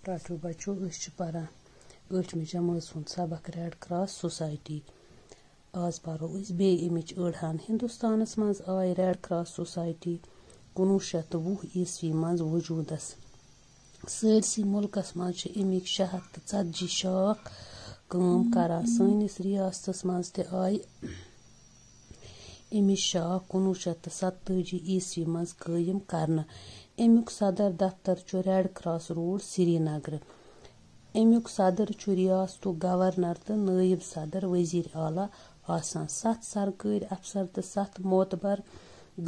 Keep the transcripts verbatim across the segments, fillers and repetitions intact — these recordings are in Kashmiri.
ٹاٹھیو بچو، أسۍ چھِ پران ٲٹھمہِ جمٲژ ہُنٛد سبق ریڈ کراس سوسایٹی۔ آز پرو أسۍ بیٚیہِ اَمِچ أڑ ہن۔ ہندوستانس منٛز آیہِ ریڈ کراس سوسایٹی کُنوُہ شیٚتھ تہٕ وُہ عیسوی منٛز وجوٗدس۔ سٲرسٕے مُلکس منٛز چھِ اَمِکۍ شےٚ ہتھ تہٕ ژتجی شاخ کٲم کران۔ سٲنِس ریاستس منٛز تہِ آیہِ اَمِچ شاخ کُنوُہ شیٚتھ تہٕ ستتٲجی عیسوی منٛز قٲیِم کرنہٕ۔ اَمیُک صدر دفتر چھُ ریڈ کراس روڈ، سرینگرٕ۔ اَمیُک صدر چھُ ریاستُک گورنر تہٕ نٲیِب صدر وزیر اعلیٰ آسان۔ ستھ سرکٲرۍ افسر تہٕ ستھ معتبر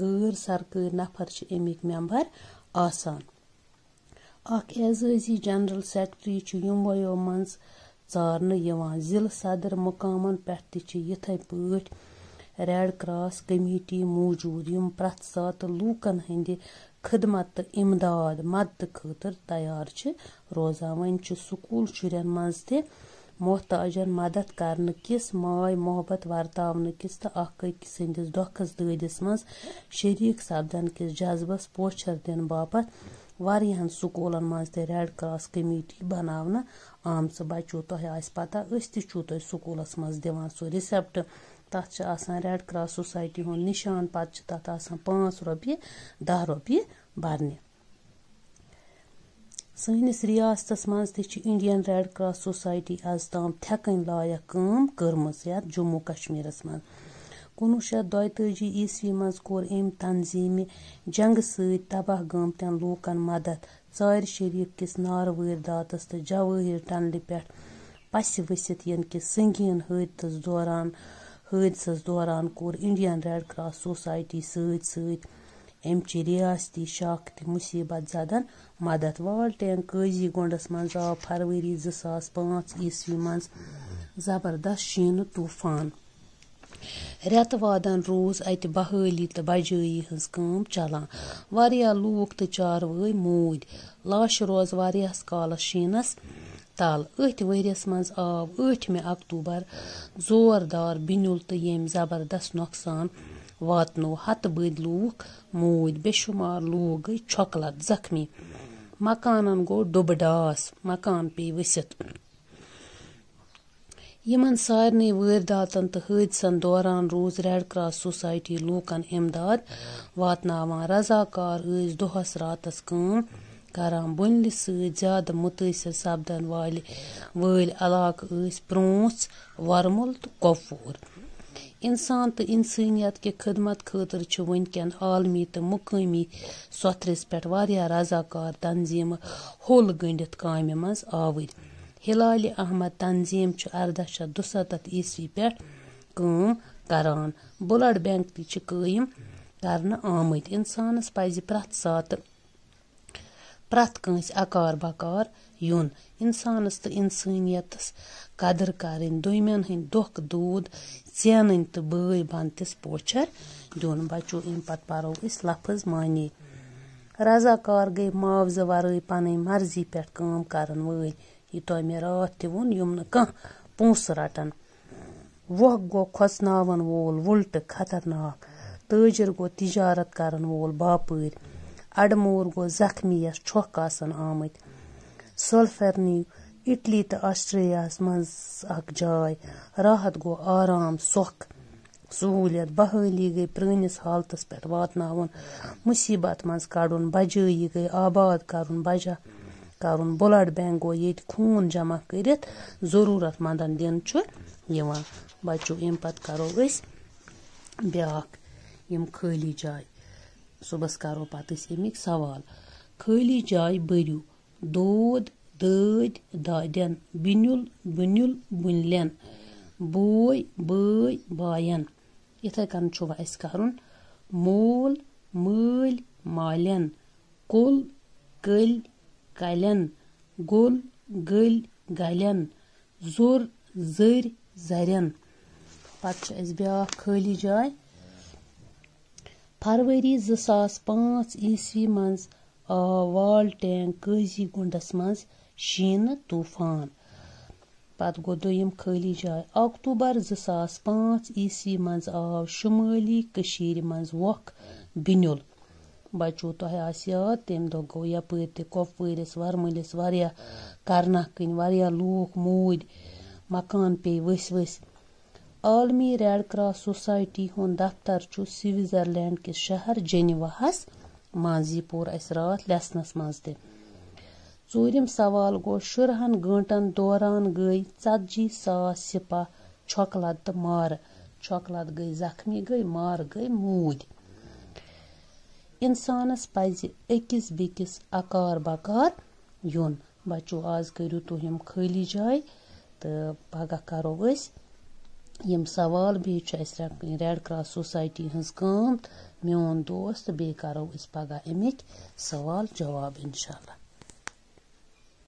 غٲر سرکٲرۍ نفر چھِ اَمِکۍ ممبر آسان۔ اکھ اعزازی جنرل سیکرٹری چھُ یِموَیو منٛز ژارنہٕ یِوان۔ ضلعہٕ صدر مقامن پٮ۪ٹھ تہِ چھِ یِتھے پٲٹھۍ ریڈ کراس کمیٹی موجود، یِم پرٛٮ۪تھ ساتہٕ لوٗکن ہٕنٛدِ خدمت تہٕ امداد مدتہٕ خٲطرٕ تیار چھِ روزان۔ وۄنۍ چھِ سکوٗل شُرٮ۪ن منٛز تہِ محتاجن مدد کرنہٕ کِس، ماے محبت ورتاونہٕ کِس تہٕ اکھ أکۍ سٕنٛدِس دۄکھس دٲدِس منٛز شریک سپدن کِس جذبس پوچھر دِنہٕ باپتھ واریاہن سکوٗلن منٛز تہِ ریڈ کراس کمیٹی بناونہٕ آمژٕ۔ بچو، تۄہہِ آسہِ پتہ، أسۍ تہِ چھُو تۄہہِ سکوٗلس منٛز دِوان سُہ ریسیپٹ۔ تتھ چھِ آسان ریڈ کراس سوسایٹی ہُنٛد نشان، پتہٕ چھِ تتھ آسان پانٛژھ رۄپیہِ، دَہ رۄپیہِ برنہِ۔ سٲنِس ریاستس منٛز تہِ چھِ انڈین ریڈ کراس سوسایٹی از تام تھٮ۪کٕنۍ لایق کٲم کٔرمٕژ، یتھ جموں کشمیرس منٛز۔ کُنوُہ شیٚتھ دۄیتٲجی عیسوی منٛز کوٚر أمۍ تنظیمہِ جنگہٕ سۭتۍ تباہ گٲمتٮ۪ن لوٗکن مدد۔ ژارِ شریف کِس نارٕ وٲرۍ داتس تہٕ جوٲہر ٹنلہِ پٮ۪ٹھ پسہِ ؤسِتھ یِنہٕ کِس سنگین حٲدثس دوران، حٲدثس دوران کوٚر انڈین ریڈ کراس سوسایٹی سۭتۍ سۭتۍ امچہِ ریاستی شاخ تہِ مصیبت زدن مدد۔ وال ٹینگ قٲضی گونڈس منٛز آو فروری زٕ ساس پانٛژھ عیسوی منٛز زبردست شیٖنہٕ طوفان۔ رٮ۪تہٕ وادن روٗز اتہِ بحٲلی تہٕ بجٲیی ہٕنٛز کٲم چلان۔ واریاہ لوٗکھ تہٕ چاروٲے موٗدۍ۔ لاشہٕ روز واریاہس کالس شیٖنس تل۔ أتھۍ ؤرِیس منٛز آو ٲٹھمہِ اکتوبر زوردار بِنیُل تہٕ ییٚمۍ زبردست نۄقصان واتنوو۔ ہتہٕ بٔدۍ لوٗکھ موٗدۍ، بے شمار لوٗکھ گٔے چھۄکہٕ لد زخمی۔ مکانن گوٚو ڈُبہٕ ڈاس، مکان پیٚیہِ ؤسِتھ۔ یِمن سارنٕے وٲرۍداتن تہٕ حٲدثن دوران روٗز ریڈ کراس سوسایٹی لوٗکن امداد واتناوان۔ رضاکار ٲسۍ دۄہس راتس کٲم کران۔ بُنلہِ سۭتۍ زیادٕ مُتٲثر سپدن والہِ، وٲلۍ علاقہٕ ٲسۍ پرٛونٛژھ، ورمُل تہٕ کۄپوور۔ انسان تہٕ انسٲنیت کہِ خدمت خٲطرٕ چھِ وٕنکٮ۪ن عالمی تہٕ مقٲمی سوٚتھرِس پٮ۪ٹھ واریاہ رضاکار تنظیمہٕ ہوٚل گٔنٛڈِتھ کامہِ منٛز آوٕرۍ۔ ہلال احمد تنظیم چھُ ارداہ شیٚتھ دُستتھ عیسوی پٮ۪ٹھ کٲم کران۔ بلڈ بینک تہِ چھِ قٲیِم کرنہٕ آمٕتۍ۔ انسانس پزِ پرٛٮ۪تھ ساتہٕ پرٛٮ۪تھ کٲنٛسہِ اکار بکار یُن۔ انسانس تہٕ انسٲنیتس قدر کرٕنۍ، دوٚیمٮ۪ن ہٕنٛدۍ دۄکھ دوٗد ژینٕنۍ تہٕ بٲے بنتِس پوچھر دیُن۔ بچو، امہِ پتہٕ پرو أسۍ لفظ معنی۔ رضاکار گٔے معاوضہٕ ورٲے پنٕنۍ مرضی پٮ۪ٹھ کٲم کرن وٲلۍ۔ یہِ تۄہہِ مےٚ راتھ تہِ ووٚن، یِم نہٕ کانٛہہ پونٛسہٕ رٹن۔ وۄکھ گوٚو کھۄژناون وول وُلٹہٕ خطرناک۔ تٲجِر گوٚو تجارت کرن وول باپٲرۍ۔ اڈٕ موٗر گوٚو زخمی یس چھۄکھ آسن آمٕتۍ۔ سولفرنی، اٹلی تہٕ آسٹریاہس منٛز اکھ جاے۔ راحت گوٚو آرام، سۄکھ، سہوٗلیت۔ بحٲلی گٔے پرٛٲنِس حالتس پٮ۪ٹھ واتناوُن، مُصیٖبت منٛز کڑُن۔ بجٲیی گٔے آباد کرُن، بجا کرُن۔ بلڈ بینک گوٚو ییٚتہِ خوٗن جمع کٔرِتھ ضروٗرت مندن دِنہٕ چھُ یِوان۔ بچو، اَمہِ پتہٕ کرو أسۍ بیٛاکھ یِم خٲلی جایہِ۔ صُبحس کرو پتہٕ أسۍ اَمِکۍ سوال۔ خٲلی جایہِ بٔرِو۔ دود، دٲدۍ، دادٮ۪ن۔ بِنیُل، بُنیُل، بُنلٮ۪ن۔ بوے، بٲے، باین۔ یِتھے کٔنۍ چھُ وۄنۍ اَسہِ کرُن مول، مٲلۍ، مالٮ۪ن۔ کُل، کٔلۍ، کلٮ۪ن۔ گوٚل، گٔلۍ، گلٮ۪ن۔ زوٚر، زٔرۍ، زرٮ۪ن۔ پتہٕ چھِ اَسہِ بیٛاکھ خٲلی جاے۔ فروری زٕ ساس پانٛژھ عیسوی منٛز آو وال ٹینگ قٲضی گُنڈس منٛز شیٖنہٕ طوفان۔ پتہٕ گوٚو دوٚیِم خٲلی جاے۔ اکتوبر زٕ ساس پانٛژھ عیسوی منٛز آو شُمٲلی کٔشیٖرِ منٛز وۄکھ بِنیُل۔ بچو، تۄہہِ آسہِ یاد، تَمہِ دۄہ گوٚو یَپٲرۍ تہِ کۄپوٲرِس، وَرمٕلِس واریاہ کرنہ کِنۍ واریاہ لوٗکھ موٗدۍ، مکان پیٚیہِ ؤسۍ ؤسۍ۔ عالمی ریڈ کراس سوسائٹی ہُنٛد دفتر چھُ سوئٹزرلینڈ کِس شہر جنیواہَس منٛز۔ یہِ پوٚر اَسہِ راتھ لیسنس منٛز تہِ۔ ژوٗرِم سوال گوٚو، شُرہَن گٲنٛٹن دوران گٔے ژتجی ساس سِپاہ چھۄکہٕ لد تہٕ مارٕ۔ چھۄکہٕ لد گٔے زخمی، گٔے مارٕ، گٔے موٗدۍ۔ اِنسانَس پَزِ أکِس بیٚکِس اَکار بَکار یُن۔ بَچو، آز کٔرِو تُہۍ یِم خٲلی جایہِ تہٕ پَگاہ کَرو أسۍ یِم سوال۔ بیٚیہِ چھُ اَسہِ ریڈ، ریڈ کراس سوسایٹی ہٕنٛز کٲم، میون دوست، بیٚیہِ کَرو أسۍ پَگاہ اَمِکۍ سوال جواب، اِنشاء اللہ۔